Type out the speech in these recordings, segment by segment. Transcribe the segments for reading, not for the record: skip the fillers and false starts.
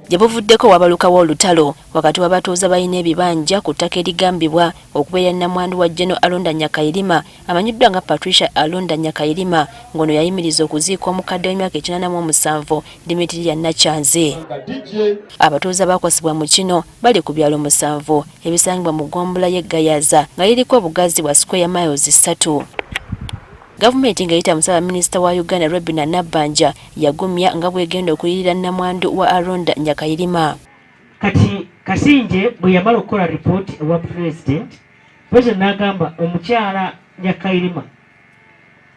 Gye buvuddeko wabalukawo olutalo wakati w'abatuuze abalina ebibanja ku ttaka erigambibwa okubeera nnamwandu wa General Aronda Nyakairima amanyiddwa nga Patricia Aronda Nyakairima, ng'ono yayimiriza okuziika omukadde w'emyaka 87 Dimitiria Nakyanzi. Abatuuze abaakosebwa mu kino bali ku byalo 7 ebisangibwa mu ggombolola y'e Gayaza nga liriko obugazi bwa square miles ssatu. Gavumenti ng'eyita mu Ssaabaminisita wa Uganda Robinah Nabbanja yagumya nga bw'egenda okuyirira nnamwandu wa Aronda Nyakairima. Kati Kasingye bwe yamala okukola ripooti ewa Pulezidenti, Pulezidenti n'agamba omukyala Nyakairima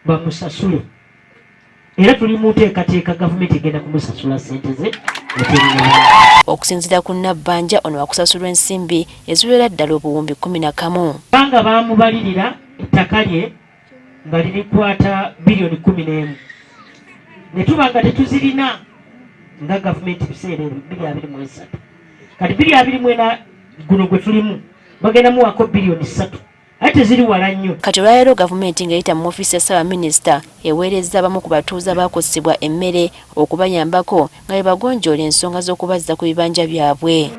bamusasule, era tuli mu nteekateeka gavumenti egenda kumusasula ssente ze. Okusinziira ku Nabbanja, ono wakusasulwa ensimbi eziwera ddala obuwumbi 11. Kubanga baamubalirira ettaka lye nga lirikwata biliyoni 11 ne tuba nga tetuzirina nga gavumenti biseera ebyo 2023, kati 2024 guno gwe tulimu bagenda muwaako biliyoni 3, ate teziri wala nnyo. Kati olwaleero gavumenti ng'eyita mu ofiisi ya Ssaabaminisita eweerezza abamu ku batuuze abaakosebwa emmere okubayambako nga bwe bagonjoola ensonga z'okubazza ku bibanja byabwe.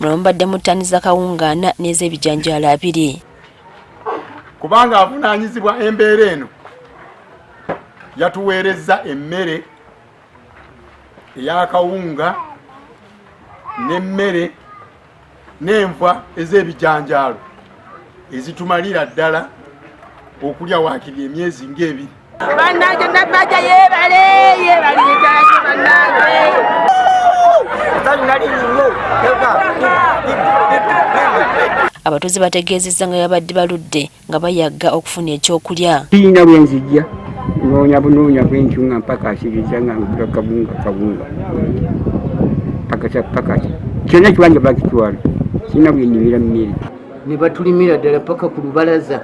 Muno mubaddemu ttani za kawunga ana n'ez'ebijanjaalo 20. Kubanga avunaanyizibwa embeera eno, yatuweerezza emmere ey'akawunga n'emmere n'enva ez'ebijanjaalo ezitumalira ddala okulya waakiri emyezi ng'ebiri. Bannange, Nabbanja yeebale, yeebalire ddala nnyo bannange. Abatuuze bategeezezza nga babadde baludde nga bayagga okufuna ekyokulya. Sirina bwe nzijja, noonya bunoonya bwentyo nga mpakaasiriza nga ngula kawunga kawunga pakasa pakasa, kyonna kiwanja bakitwala, sirina bwe nnimira mmere. Ne batulimira ddala paka ku lubalaza,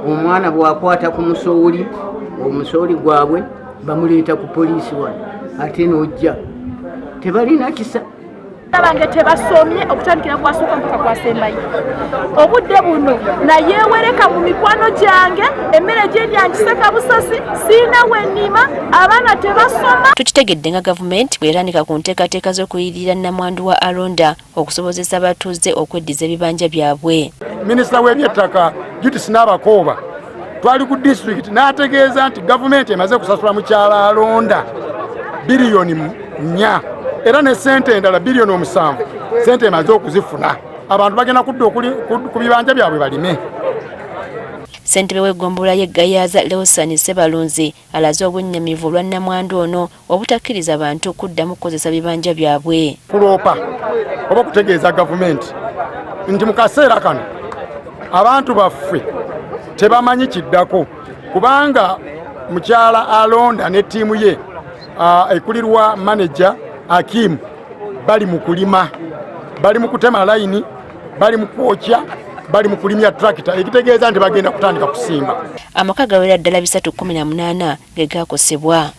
omwana bw'akwata ku musooli, omusooli gwabwe bamuleeta ku poliisi wano, ate n'ojja tebalina kisa. Abange tebasomye okutandikira kwasooka mpaka kwasembayo obudde buno, nayewereka mu mikwano gyange, emmere gyendya nkiseka busasi, siina wenima, abaana tebasoma. Tukitegedde nga gavumenti bw'etandika ku nteekateeka z'okuyirira nnamwandu wa Aronda okusobozesa abatuuze okweddiza ebibanja byabwe. Minisita w'ebyettaka Judith Nabakooba twali ku disitulikiti n'ategeeza nti gavumenti emaze kusasula mukyala Aronda biliyoni 4, era ne ssente endala biliyoni 7 ssente emaze okuzifuna. Abantu bagenda kudda ku bibanja byabwe balime. Ssentebe w'eggombolola y'e Gayaza Lewson Ssebalunzi alaze obwennyamivu olwa nnamwandu ono obutakkiriza bantu kuddamu kukozesa bibanja byabwe. Kuloopa oba okutegeeza gavumenti nti mu kaseera kano abantu baffe tebamanyi kiddako, kubanga mukyala Alonda ne ttiimu ye ekulirwa maneja Akim bali mu kulima, bali mu kutema layini, bali mu kwokya, bali mu kulimya tractor, ekitegeeza nti bagenda kutandika kusimba. Amaka gawera ddala 318 ge gaakosebwa.